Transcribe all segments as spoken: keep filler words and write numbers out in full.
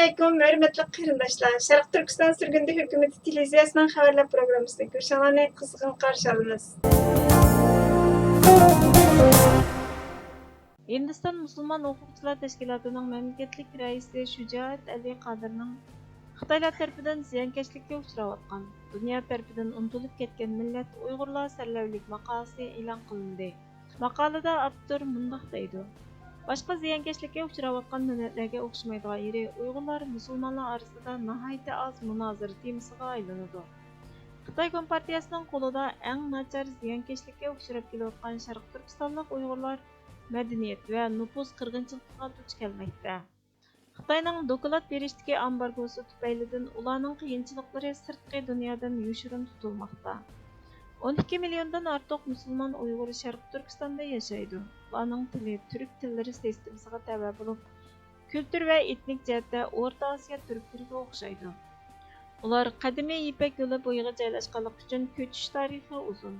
ئەسسالامۇئەلەيكۇم، ھۆرمەتلىك قېرىنداشلار! شەرقىي تۈركىستان سۈرگۈندە ھۆكۈمىتى تېلېۋىزىيەسىنىڭ خەۋەرلەر پروگراممىسىدىن كۆرۈشۈڭلارنى قىزغىن قارشى ئالىمىز. ھىندىستان مۇسۇلمان ھوقۇقچىلار تەشكىلاتىنىڭ مەملىكەتلىك رەئىسى شۇجائەت ئەلى قادىرنىڭ خىتايلار تەرىپىدىن زىيانكەشلىككە ئۇچراۋاتقان، دۇنيا تەرىپىدىن ئۇنتۇلۇپ كەتكەن مىللەت ئۇيغۇرلار سەرلەۋھىلىك ماقالىسى ئېلان قىلىندى. ماقالىدە ئاپتور مۇنداق دەيدۇ: باشقا زىيانكەشلىككە ئۇچراۋاتقان مىللەتلەرگە ئوخشىمايدىغان يېرى، ئۇيغۇرلار مۇسۇلمانلار ئارىسىدا ناھايىتى ئاز مۇنازىرە تېمىسىغا ئايلىنىدۇ. خىتاي كومپارتىيەسىنىڭ قولىدا ئەڭ ناچار زىيانكەشلىككە ئۇچراپ كېلىۋاتقان شەرقىي تۈركىستانلىق ئۇيغۇرلار مەدەنىيەت ۋە نوپۇس قىرغىنچىلىقىغا دۇچ كەلمەكتە. خىتاينىڭ دوكلات بېرىشتىكى ئامبارگوسى تۈپەيلىدىن ئۇلارنىڭ قىيىنچىلىقلىرى سىرتقى دۇنيادىن يوشۇرۇن تۇتۇلماقتا. ئون ئىككى مىليوندىن ئارتۇق مۇسۇلمان ئۇيغۇر شەرقىي تۈركىستاندا ياشايدۇ. ئۇلارنىڭ تىلى تۈرك تىللىرى سىستېمىسىغا تەۋە بولۇپ، كۈلتۈر ۋە ئېتنىك جەھەتتە ئورتا ئاسىيا تۈركلىرىگە ئوخشايدۇ. ئۇلار قەدىمىي يىپەك يولى بويىغا جايلاشقانلىقى ئۈچۈن كۆچۈش تارىخى ئۇزۇن.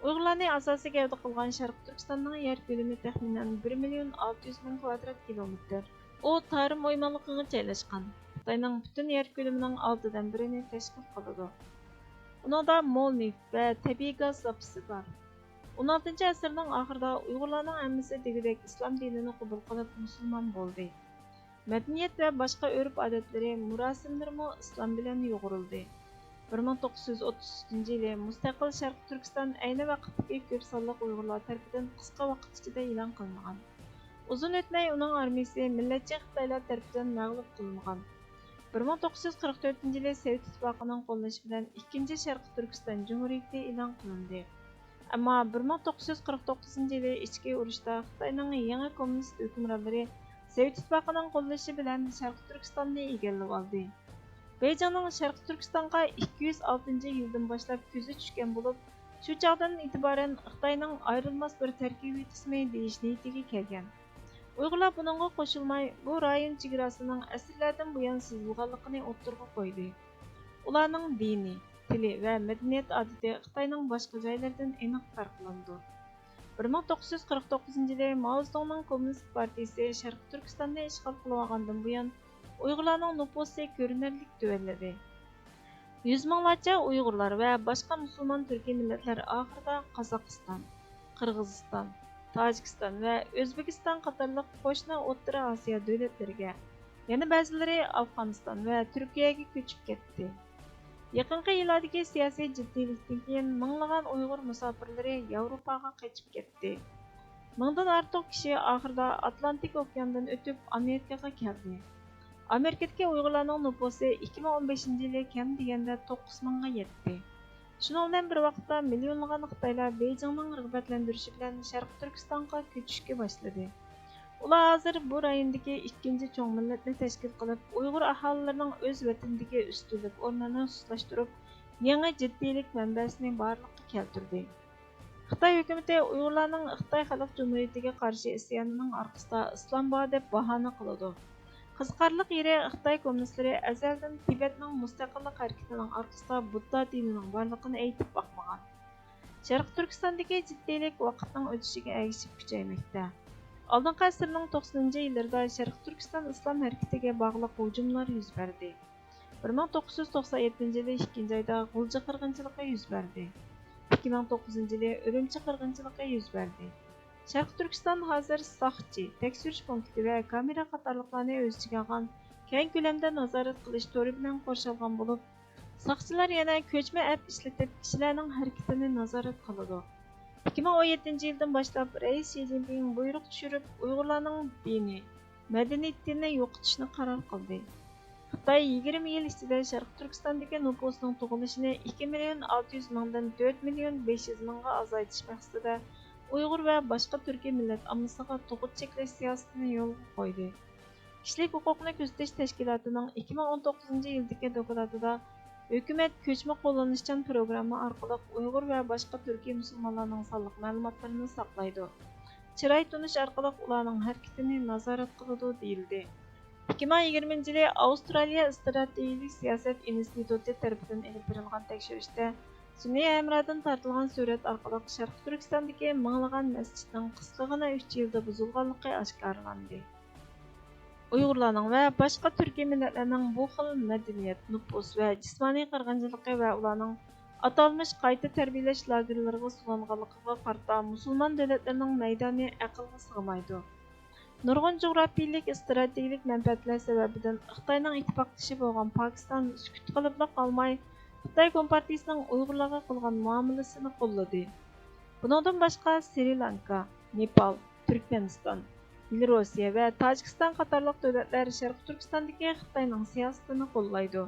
ئۇيغۇرلارنى ئاساسىي گەۋدە قىلغان شەرقىي تۈركىستاننىڭ يەر كۆلىمى تەخمىنەن بىر مىليون ئالتە يۈز مىڭ كىۋادرات كىلومېتىر. ئۇ تارىم ئويمانلىقىغا جايلاشقان، خىتاينىڭ پۈتۈن يەر كۆلىمىنىڭ ئالتىدىن بىرىنى تەشكىل قىلىدۇ. ئۇنىڭدا مول نېفىت ۋە تەبىئىي گاز زاپىسى بار. ئون ئالتىنچى ئەسىرنىڭ ئاخىرىدا ئۇيغۇرلارنىڭ ھەممىسى دېگۈدەك ئىسلام دىنىنى قوبۇل قىلىپ مۇسۇلمان بولدى. مەدەنىيەت ۋە باشقا ئۆرپ-ئادەتلىرى، مۇراسىملىرىمۇ ئىسلام بىلەن يۇغۇرۇلدى. بىر مىڭ توققۇز يۈز ئوتتۇز ئۈچىنچى يىلى مۇستەقىل شەرقىي تۈركىستان ئەينى ۋاقىتتىكى كۆپ سانلىق ئۇيغۇرلار تەرىپىدىن قىسقا ۋاقىت ئىچىدە ئېلان قىلىنغان. ئۇزۇن ئۆتمەي ئۇنىڭ ئارمىيىسى مىللەتچى خىتايلار تەرىپىدىن مەغلۇپ قىلىنغان. بىر مىڭ توققۇز يۈز قىرىق تۆتىنچى يىلى سوۋېت ئىتتىپاقىنىڭ قوللىشى بىلەن ئىككىنچى شەرقىي تۈركىستان جۇمھۇرىيىتى ئېلان قىلىندى. ئەمما بىر مىڭ توققۇز يۈز قىرىق توققۇزىنچى يىلى ئىچكى ئۇرۇشتا خىتاينىڭ يېڭى كوممۇنىست ھۆكۈمرانلىرى سوۋېت ئىتتىپاقىنىڭ قوللىشى بىلەن شەرقىي تۈركىستاننى ئىگىلىۋالدى. بېيجىڭنىڭ شەرقىي تۈركىستانغا ئىككى يۈز ئالتىنچى يىلدىن باشلاپ كۆزى چۈشكەن بولۇپ، شۇ چاغدىن ئىتىبارەن خىتاينىڭ ئايرىلماس بىر تەركىبىي قىسمى دېيىش نىيىتىگە كەلگەن. ئۇيغۇرلار بۇنىڭغا قوشۇلماي، بۇ رايون چېگراسىنىڭ ئەسىرلەردىن بۇيان سىزىلغانلىقىنى ئوتتۇرىغا قويدى. ئۇلارنىڭ دىنى، تىلى ۋە مەدەنىيەت ئادىتى خىتاينىڭ باشقا جايلىرىدىن ئېنىق پەرقلىنىدۇ. بىر مىڭ توققۇز يۈز قىرىق توققۇزىنچى يىلى ماۋزېدۇڭنىڭ كوممۇنىست پارتىيىسى شەرقىي تۈركىستاننى ئىشغال قىلىۋالغاندىن بۇيان، ئۇيغۇرلارنىڭ نوپۇسى كۆرۈنەرلىك تۆۋەنلىدى. يۈز مىڭلارچە ئۇيغۇرلار ۋە باشقا مۇسۇلمان تۈركىي مىللەتلەر ئاخىرىدا قازاقىستان، قىرغىزىستان، تاجىكىستان ۋە ئۆزبېكىستان قاتارلىق قوشنا ئوتتۇرا ئاسىيا دۆلەتلىرىگە، يەنە بەزىلىرى ئافغانىستان ۋە تۈركىيەگە كۆچۈپ كەتتى. يېقىنقى يىللاردىكى سىياسىي جىددىيلىكتىن كېيىن مىڭلىغان ئۇيغۇر مۇساپىرلىرى ياۋروپاغا قېچىپ كەتتى. مىڭدىن ئارتۇق كىشى ئاخىرىدا ئاتلانتىك ئوكياندىن ئۆتۈپ ئامېرىكىغا كەلدى. ئامېرىكىدىكى ئۇيغۇرلارنىڭ نوپۇسى ئىككى مىڭ ئون بەشىنچى يىلى كەم دېگەندە توققۇز مىڭغا يەتتى. شۇنىڭ بىلەن بىر ۋاقىتتا مىليونلىغان خىتايلار بېيجىڭنىڭ رىغبەتلەندۈرۈشى بىلەن شەرقىي تۈركىستانغا كۆچۈشكە باشلىدى. ئۇلار ھازىر بۇ رايوندىكى ئىككىنچى چوڭ مىللەتنى تەشكىل قىلىپ، ئۇيغۇر ئاھالىلىرىنىڭ ئۆز ۋەتىنىدىكى ئۈستۈنلۈك ئورنىنى سۇسلاشتۇرۇپ، يېڭى جىددىيلىك مەنبەسىنى بارلىققا كەلتۈردى. خىتاي ھۆكۈمىتى ئۇيغۇرلارنىڭ خىتاي خەلق جۇمھۇرىيىتىگە قارشى ئىسيانىنىڭ ئارقىسىدا ئىسلام بار دەپ باھانە قىلىدۇ. قىزىقارلىق يېرى، خىتاي كوممۇنىستلىرى ئەزەلدىن تىبەتنىڭ مۇستەقىللىق ھەرىكىتىنىڭ ئارقىسىدا بۇددا دىنىنىڭ بارلىقىنى ئېيتىپ باقمىغان. شەرقىي تۈركىستاندىكى جىددىيلىك ۋاقىتنىڭ ئۆتۈشىگە ئەگىشىپ كۈچەيمەكتە. ئالدىنقى ئەسىرنىڭ توقسىنىنچى يىللىرىدا شەرقىي تۈركىستان ئىسلام ھەرىكىتىگە باغلىق ھۇجۇملار يۈز بەردى. بىر مىڭ توققۇز يۈز توقسان يەتتىنچى يىلى ئىككىنچى ئايدا غۇلجا قىرغىنچىلىقى يۈز بەردى. ئىككى مىڭ توققۇزىنچى يىلى ئۈرۈمچى قىرغىنچىلىقى يۈز بەردى. شەرقىي تۈركىستان ھازىر ساقچى، تەكشۈرۈش پونكىتى ۋە كامېرا قاتارلىقلارنى ئۆز ئىچىگە ئالغان كەڭ كۆلەمدە نازارەت قىلىش تورى بىلەن قورشالغان بولۇپ، ساقچىلار يەنە كۆچمە ئەپ ئىشلىتىپ، كىشىلەرنىڭ ھەرىكىتىنى نازارەت قىلىدۇ. ئىككى مىڭ ئون يەتتىنچى يىلدىن باشلاپ رەئىس شى جىنپىڭ بۇيرۇق چۈشۈرۈپ، ئۇيغۇرلارنىڭ دىنىي، مەدەنىيىتىنى يوقىتىشنى قارار قىلدى. خىتاي يىگىرمە يىل ئىچىدە شەرقىي تۈركىستاندىكى نوپۇسنىڭ تۇغۇلۇشىنى ئىككى مىليون ئالتە يۈز مىڭدىن تۆت مىليون بەش يۈز مىڭغا ئازايتىش مەقسىتىدە ئۇيغۇر ۋە باشقا تۈركىي مىللەت ئاممىسىغا تۇغۇت چەكلەش سىياسىتىنى يولغا قويدى. كىشىلىك ھوقۇقنى كۆزىتىش تەشكىلاتىنىڭ ئىككى مىڭ ئون توققۇزىنچى يىلدىكى دوكلاتىدا، ھۆكۈمەت كۆچمە قوللىنىشچان پروگرامما ئارقىلىق ئۇيغۇر ۋە باشقا تۈركىي مۇسۇلمانلارنىڭ سانلىق مەلۇماتلىرىنى ساقلايدۇ، چىراي تونۇش ئارقىلىق ئۇلارنىڭ ھەرىكىتىنى نازارەت قىلىدۇ، دېيىلدى. ئىككى مىڭ يىگىرمىنچى يىلى ئاۋسترالىيە ئىستراتېگىيىلىك سىياسەت ئىنستىتۇتى تەرىپىدىن ئېلىپ بېرىلغان تەكشۈرۈشتە، سۈنئىي ھەمراھدىن تارتىلغان سۈرەت ئارقىلىق شەرقىي تۈركىستاندىكى مىڭلىغان مەسچىتنىڭ قىسقىغىنا ئۈچ يىلدا بۇزۇلغانلىقى ئاشكارىلاندى. ئۇيغۇرلارنىڭ ۋە باشقا تۈركىي مىللەتلەرنىڭ بۇ خىل مەدەنىيەت، نوپۇس ۋە جىسمانىي قىرغىنچىلىقى ۋە ئۇلارنىڭ ئاتالمىش قايتا تەربىيەلەش لاگېرلىرىغا سولانغانلىقىغا قارىتا مۇسۇلمان دۆلەتلىرىنىڭ مەيدانى ئەقىلگە سىغمايدۇ. نۇرغۇن جۇغراپىيىلىك ئىستراتېگىيىلىك مەنپەئەتلەر سەۋەبىدىن خىتاينىڭ ئىتتىپاقدىشى بولغان پاكىستان سۈكۈت قىلىپلا قالماي، خىتاي كومپارتىيىسىنىڭ ئۇيغۇرلارغا قىلغان مۇئامىلىسىنى قوللىدى. بۇنىڭدىن باشقا، سرى لانكا، نېپال، تۈركمەنىستان، بېلوروسىيە ۋە تاجىكىستان قاتارلىق دۆلەتلەر شەرقىي تۈركىستاندىكى خىتاينىڭ سىياسىتىنى قوللايدۇ.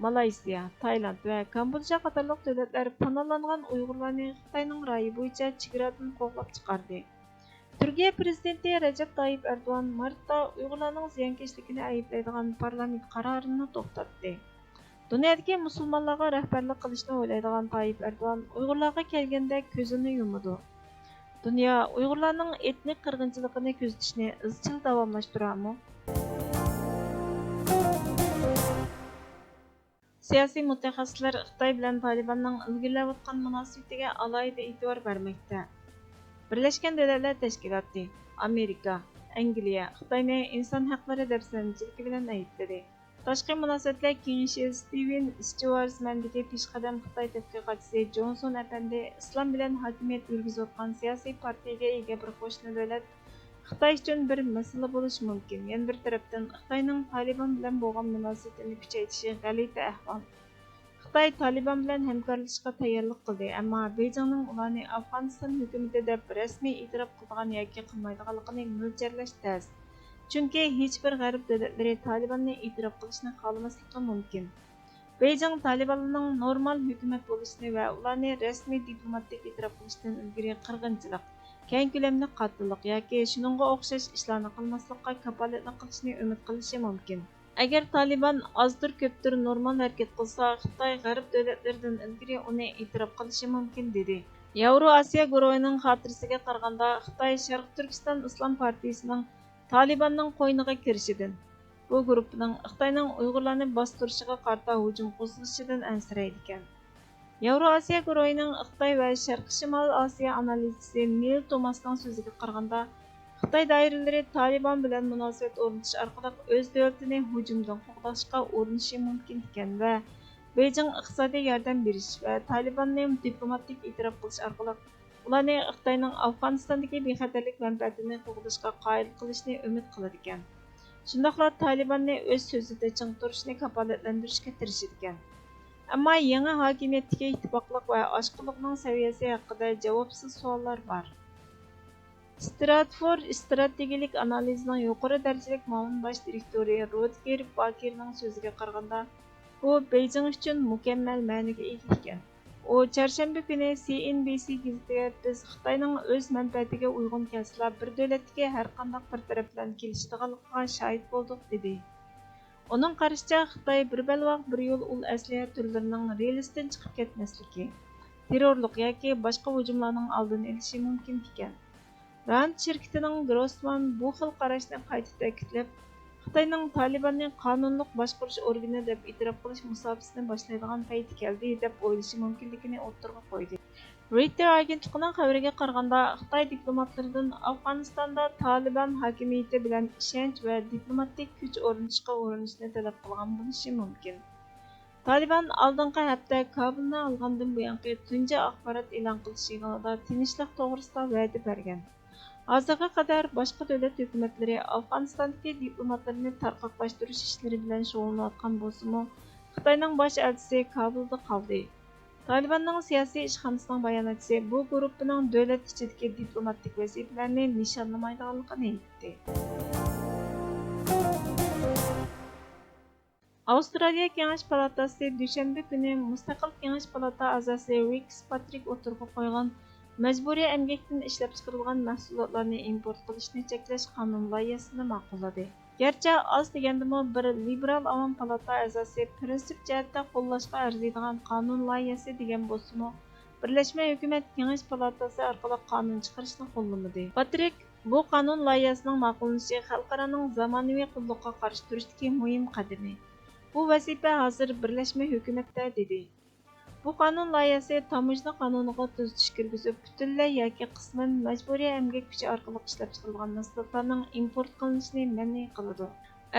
مالايسىيا، تايلاند ۋە كامبودژا قاتارلىق دۆلەتلەر پاناھلانغان ئۇيغۇرلارنى خىتاينىڭ رايى بويىچە چېگرادىن قوغلاپ چىقاردى. تۈركىيە پىرېزىدېنتى رەجەپ تايىپ ئەردوغان مارتتا ئۇيغۇرلارنىڭ زىيانكەشلىكىنى ئەيىبلەيدىغان پارلامېنت قارارىنى توختاتتى. دۇنيادىكى مۇسۇلمانلارغا رەھبەرلىك قىلىشنى ئويلايدىغان تايىپ ئەردوغان ئۇيغۇرلارغا كەلگەندە كۆزىنى يۇمىدۇ. دۇنيا ئۇيغۇرلارنىڭ ئېتنىك قىرغىنچىلىقىنى كۆزىتىشنى ئىزچىل داۋاملاشتۇرارمۇ؟ سىياسىي مۇتەخەسسىسلەر خىتاي بىلەن تالىباننىڭ ئىلگىرىلەۋاتقان مۇناسىۋىتىگە ئالاھىدە ئېتىبار بەرمەكتە. بىرلەشكەن دۆلەتلەر تەشكىلاتى، ئامېرىكا، ئەنگلىيە خىتاينى ئىنسان ھەقلىرى دەپسەندىچىلىكى بىلەن ئەيىبلىدى. تاشقى مۇناسىۋەتلەر كېڭىشى ستىۋېن ستيۇۋارتسمەندىكى پېشقەدەم خىتاي تەتقىقاتچىسى جونسون ئەپەندى ئىسلام بىلەن ھاكىمىيەت يۈرگۈزۈۋاتقان سىياسىي پارتىيىگە ئىگە بىر قوشنا دۆلەت خىتاي ئۈچۈن بىر مەسىلە بولۇشى مۇمكىن، يەنە بىر تەرەپتىن، خىتاينىڭ تالىبان بىلەن بولغان مۇناسىۋىتىنى كۈچەيتىشى غەلىتە ئەھۋال. خىتاي تالىبان بىلەن ھەمكارلىشىشقا تەييارلىق قىلدى، ئەمما بېيجىڭنىڭ ئۇلارنى ئافغانىستان ھۆكۈمىتى دەپ رەسمىي ئېتىراپ قىلىدىغان ياكى قىلمايدىغانلىقىنى مۆلچەرلەش تەس. چۈنكى ھېچبىر غەرب دۆلەتلىرى تالىباننى ئېتىراپ قىلىشنى خالىماسلىقى مۇمكىن. بېيجىڭ تالىبانلارنىڭ نورمال ھۆكۈمەت بولۇشىنى ۋە ئۇلارنى رەسمىي دىپلوماتىك ئېتىراپ قىلىشتىن ئىلگىرى قىرغىنچىلىق، كەڭ كۆلەملىك قاتىللىق ياكى شۇنىڭغا ئوخشاش ئىشلارنى قىلماسلىققا كاپالەتلىك قىلىشنى ئۈمىد قىلىشى مۇمكىن. ئەگەر تالىبان ئازدۇر كۆپتۇر نورمال ھەرىكەت قىلسا، خىتاي غەرب دۆلەتلىرىدىن ئىلگىرى ئۇنى ئېتىراپ قىلىشى مۇمكىن، دېدى. ياۋرو ئاسىيا گۇرۇھىنىڭ خاتىرىسىگە قارىغاندا، خىتاي شەرقىي تۈركىستان ئىسلام پارتىيىسىنىڭ تالىباننىڭ قوينىغا كىرىشىدىن، بۇ گۇرۇپپىنىڭ خىتاينىڭ ئۇيغۇرلارنى باستۇرۇشىغا قارىتا ھۇجۇم قوزغىشىدىن ئەنسىرەيدىكەن. ياۋرو ئاسىيا گۇرۇھىنىڭ خىتاي ۋە شەرقىي شىمال ئاسىيا ئانالىزچىسى نىل توماسنىڭ سۆزىگە قارىغاندا، خىتاي دائىرىلىرى تالىبان بىلەن مۇناسىۋەت ئورنىتىش ئارقىلىق ئۆز دۆلىتىنى ھۇجۇمدىن قوغداشقا ئۇرۇنۇشى مۇمكىن ئىكەن ۋە بېيجىڭ ئىقتىسادىي ياردەم بېرىش ۋە تالىباننى دىپلوماتىك ئېتىراپ قىلىش ئارقىلىق ئۇلارنى خىتاينىڭ ئافغانىستاندىكى بىخەتەرلىك مەنپەئەتىنى قوغداشقا قايىل قىلىشنى ئۈمىد قىلىدىكەن. شۇنداقلا تالىباننى ئۆز سۆزىدە چىڭ تۇرۇشنى كاپالەتلەندۈرۈشكە تىرىشىدىكەن. ئەمما يېڭى ھاكىمىيەتتىكى ئىتتىپاقلىق ۋە ئاچقۇلۇقنىڭ سەۋىيەسى ھەققىدە جاۋابسىز سوئاللار بار. ستراتفورد ئىستراتېگىيىلىك ئانالىزىنىڭ يۇقىرى دەرىجىلىك مۇئاۋىن باش دىرېكتورى رۇدگېر باكىرنىڭ سۆزىگە قارىغاندا، بۇ بېيجىڭ ئۈچۈن مۇكەممەل مەنىگە ئىگە ئىكەن. ئۇ چارشەنبە كۈنى سى ئېن بى سى گېزىتىگە، بىز خىتاينىڭ ئۆز مەنپەئەتىگە ئۇيغۇن كەلسىلا بىر دۆلەتتىكى ھەرقانداق بىر تەرەپ بىلەن كېلىشىدىغانلىقىغا شاھىت بولدۇق، دېدى. ئۇنىڭ قارىشىچە، خىتاي بىر بەلباغ بىر يول ئۇل ئەسلىھە تۈرلىرىنىڭ رېلىستىن چىقىپ كەتمەسلىكى، تېررورلۇق ياكى باشقا ھۇجۇملارنىڭ ئالدىنى ئېلىشى مۇمكىن ئىكەن. راند شىركىتىنىڭ گروسسمان بۇ خىل قاراشنى قايتا تەكىتلەپ، خىتاينىڭ تالىباننى قانۇنلۇق باشقۇرۇش ئورگىنى دەپ ئېتىراپ قىلىش مۇساپىسىنى باشلايدىغان پەيتى كەلدى، دەپ ئويلىشى مۇمكىنلىكىنى ئوتتۇرىغا قويدى. رويتېر ئاگېنتلىقىنىڭ خەۋىرىگە قارىغاندا، خىتاي دىپلوماتلىرىدىن ئافغانىستاندا تالىبان ھاكىمىيىتى بىلەن ئىشەنچ ۋە دىپلوماتىك كۈچ ئورنىتىشقا ئۇرۇنۇشنى تەلەپ قىلغان بولۇشى مۇمكىن. تالىبان ئالدىنقى ھەپتە كابۇلنى ئالغاندىن بۇيانقى تۇنجى ئاخبارات ئېلان قىلىش يىغىنىدا تىنچلىق توغرىسىدا ۋەدە بەرگەن. ھازىرغا قەدەر باشقا دۆلەت ھۆكۈمەتلىرى ئافغانىستاندىكى دىپلوماتلىرىنى تارقاقلاشتۇرۇش ئىشلىرى بىلەن شۇغۇللىنىۋاتقان بولسىمۇ، خىتاينىڭ باش ئەلچىسى كابۇلدا قالدى. تالىباننىڭ سىياسىي ئىشخانىسىنىڭ باياناتچىسى بۇ گۇرۇپپىنىڭ دۆلەت ئىچىدىكى دىپلوماتىك ۋەزىپىلەرنى نىشانلىمايدىغانلىقىنى ئېيتتى. ئاۋسترالىيە كېڭەش پالاتاسى دۈشەنبە كۈنى مۇستەقىل كېڭەش پالاتا ئەزاسى رىكس پاترىك ئوتتۇرىغا قويغان مەجبۇرىي ئەمگەكتىن ئىشلەپچىقىرىلغان مەھسۇلاتلارنى ئىمپورت قىلىشنى چەكلەش قانۇن لايىھەسىنى ماقۇللىدى. گەرچە ئاز دېگەندىمۇ بىر لىبېرال ئاۋام پالاتا ئەزاسى پىرىنسىپ جەھەتتە قوللاشقا ئەرزىيدىغان قانۇن لايىھەسى دېگەن بولسىمۇ، بىرلەشمە ھۆكۈمەت كېڭەش پالاتاسى ئارقىلىق قانۇن چىقىرىشنى قوللىمىدى. پاترىك بۇ قانۇن لايىھەسىنىڭ ماقۇللىنىشى خەلقئارانىڭ زامانىۋى قۇللۇققا قارشى تۇرۇشتىكى مۇھىم قەدىمى. بۇ ۋەزىپە ھازىر بىرلەشمە ھۆكۈمەتتە، دېدى. بۇ قانۇن لايىھەسى تاموژنا قانۇنىغا تۈزىتىش كىرگۈزۈپ، پۈتۈنلەي ياكى قىسمەن مەجبۇرىي ئەمگەك كۈچى ئارقىلىق ئىشلەپچىقىرىلغان مەھسۇلاتلارنىڭ ئىمپورت قىلىنىشىنى مەنئى قىلىدۇ.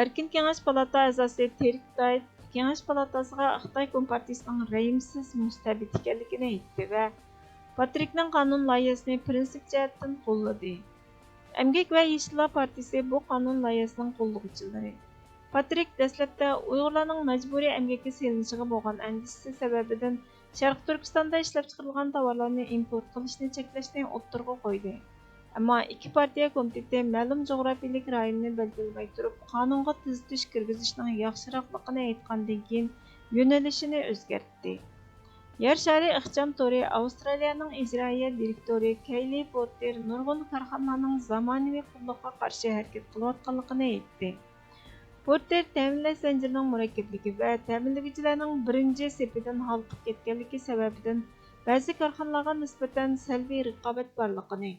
ئەركىن كېڭەش پالاتا ئەزاسى تېرك دايت كېڭەش پالاتاسىغا خىتاي كومپارتىيىسىنىڭ رەھىمسىز مۇستەبىت ئىكەنلىكىنى ئېيتتى ۋە پاترىكنىڭ قانۇن لايىھەسىنى پىرىنسىپ جەھەتتىن قوللىدى. ئەمگەك ۋە يېشىللار پارتىيىسى بۇ قانۇن لايىھەسىنىڭ قوللىغۇچىلىرى. پاترىك دەسلەپتە ئۇيغۇرلارنىڭ مەجبۇرىي ئەمگەككە سېلىنىشىغا بولغان ئەندىشىسى سەۋەبىدىن شەرقىي تۈركىستاندا ئىشلەپچىقىرىلغان تاۋارلارنى ئىمپورت قىلىشنى چەكلەشنى ئوتتۇرىغا قويدى. ئەمما ئىككى پارتىيە كومىتېتى مەلۇم جۇغراپىيىلىك رايوننى بەلگىلىمەي تۇرۇپ، قانۇنغا تۈزىتىش كىرگۈزۈشنىڭ ياخشىراقلىقىنى ئېيتقاندىن كېيىن، يۆنىلىشىنى ئۆزگەرتتى. يەر شارى ئىخچام تورى ئاۋسترالىيەنىڭ ئىجرائىيە دىرېكتورى كەيلى پورتېر نۇرغۇن كارخانىلارنىڭ زامانىۋى قۇللۇققا قارشى ھەرىكەت قىلىۋاتقانلىقىنى ئېيتتى. پورتېر تەمىنلەش زەنجىرىنىڭ مۇرەككەپلىكى ۋە تەمىنلىگۈچىلەرنىڭ بىرىنچى سېپىدىن ھالقىپ كەتكەنلىكى سەۋەبىدىن بەزى كارخانىلارغا نىسبەتەن سەلبىي رىقابەت بارلىقىنى،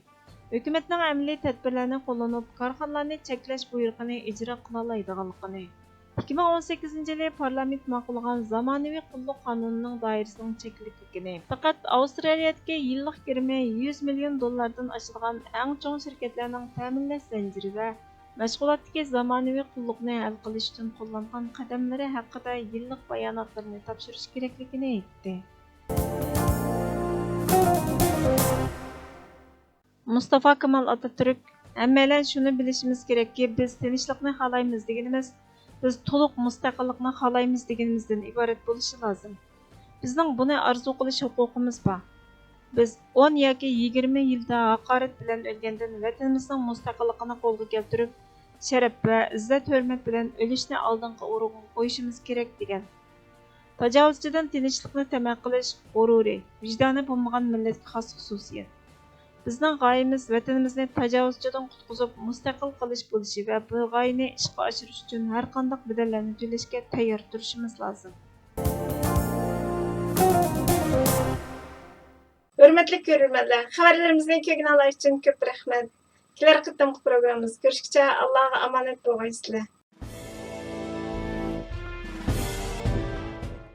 ھۆكۈمەتنىڭ ئەمەلىي تەدبىرلەرنى قوللىنىپ، كارخانىلارنى چەكلەش بۇيرۇقىنى ئىجرا قىلالايدىغانلىقىنى، ئىككى مىڭ ئون سەككىزىنچى يىلى پارلامېنت ماقۇللىغان زامانىۋى قۇللۇق قانۇنىنىڭ دائىرىسىنىڭ چەكلىكلىكىنى، پەقەت ئاۋسترالىيەدىكى يىللىق كىرىمى يۈز مىليون دوللاردىن ئاشىدىغان ئەڭ چوڭ شىركەتلەرنىڭ تەمىنلەش زەنجىرى ۋە مەشغۇلاتتىكى زامانىۋى قۇللۇقنى ھەل قىلىش ئۈچۈن قوللانغان قەدەملىرى ھەققىدە يىللىق باياناتلىرىنى تاپشۇرۇش كېرەكلىكىنى ئېيتتى. مۇستافا كامال ئاتاتۈرك، ھەممەيلەن شۇنى بىلىشىمىز كېرەككى، بىز تىنچلىقنى خالايمىز دېگىنىمىز، بىز تولۇق مۇستەقىللىقنى خالايمىز دېگىنىمىزدىن ئىبارەت بولۇشى لازىم. بىزنىڭ بۇنى ئارزۇ قىلىش ھوقۇقىمىز بار. بىز ئون ياكى يىگىرمە يىلدا ھاقارەت بىلەن ئۆلگەندىن، ۋەتىنىمىزنىڭ مۇستەقىللىقىنى قولغا كەلتۈرۈپ، شەرەپ ۋە ئىززەت-ھۆرمەت بىلەن ئۆلۈشنى ئالدىنقى ئورۇنغا قويۇشىمىز كېرەك، دېگەن. تاجاۋۇزچىدىن تىنچلىقنى تەمە قىلىش غۇرۇرى، ۋىجدانى بولمىغان مىللەتكە خاس خۇسۇسىيەت. بىزنىڭ غايىمىز ۋەتىنىمىزنى تاجاۋۇزچىدىن قۇتقۇزۇپ، مۇستەقىل قىلىش بولۇشى ۋە بۇ غايىنى ئىشقا ئاشۇرۇش ئۈچۈن ھەرقانداق بەدەللەرنى تۆلەشكە تەييار تۇرۇشىمىز لازىم. ھۆرمەتلىك كۆرۈرمەنلەر، خەۋەرلىرىمىزنى كۆرگىنىڭلار ئۈچۈن كۆپ رەھمەت. كېلەر قېتىمقى پروگراممىمىزدا كۆرۈشكىچە ئاللاغا ئامانەت بولغايسىلەر.